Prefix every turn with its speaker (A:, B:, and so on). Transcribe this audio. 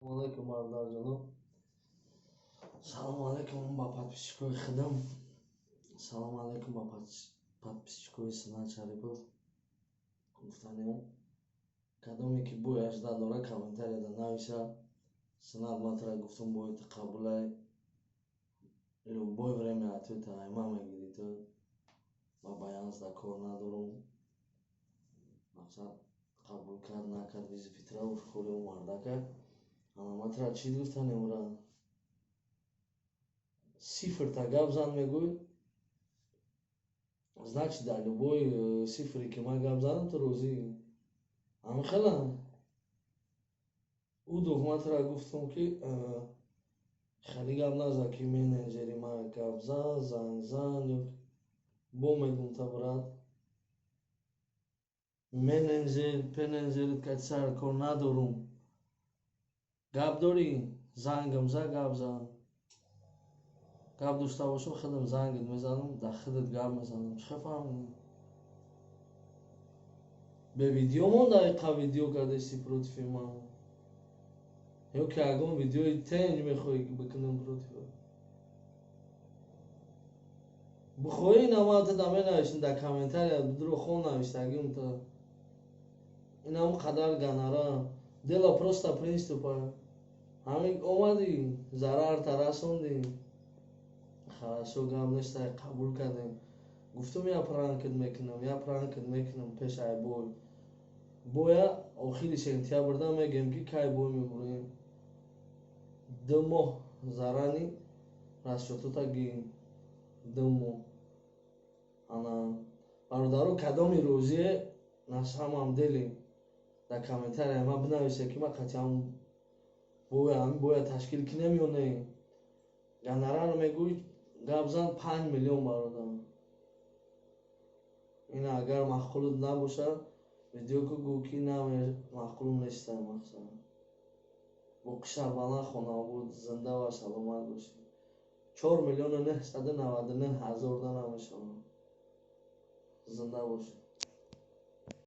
A: Алейкум, бародарҷоно. Салому алейкум ба подписчикои худам. Салому алейкум ба подписчикои Сунат Шарипов. Гуфтанем, кадоме ки бой ажда дора, комментарияда нависа. Сунат, матра гуфтум, бои қабулай, любое время ответа айма мегирӣ ту. Ба баянс да кор надорум. Мақсад, қабул кард, накард, визи фитра ушкори мардака. Ана матра чӣ гуфтанем, ра сифрта гап зан мегӯй, значит, дар любой сифре ки ман гап задам, ту розӣ. Ҳамихела ӯ матра гуфтум, ки хеле гап назад, ки менеҷери ман гап зад, занг зан. Бо мегум та, брат, менеҷер пенеҷерит кати сар кор надорум. Гап дорӣ, зангам за, гап зан. Гап дошта бошам, худам зангат мезанам, дар худат гап мезанам. Чӣ фаҳмидӣ? Бе видео монда, иқа видео кардеси против ман, ё ки ягон видеои тенҷ мехоҳӣ бикунам против? Бихоҳӣ, инамата да менависем дар комментария, бидро хон навистагим та. Инам қадар гонорар дело просто принципа. Ҳамин омадӣ, зарарта расондӣ. Хорошо, гап неста, қабул кардем. Гуфтум, я пранкт мекунам, я пранкт мекунам пеш ай бой. Боя охири сентябрда мегӯем, ки кай бой мебурем. 2 моҳ зарани расчётота гирем, 2 моҳ. Ана, бародаро, кадоми розие, на самом деле, дар комментария ма бинависе, ки ма қатъиан боя ҳамин боя ташкил кинем ё не. Гонорар мегӯй, гап зан, 5 миллион, бародар. Ина агар маъқулут набошад, видео ку, гӯ ки на, маъқулум нестам. Мақсад, боқи шарбаланд, хонаобод, зинда ва саломат бошед. 4 999 000 да намешавад. Зинда бошед.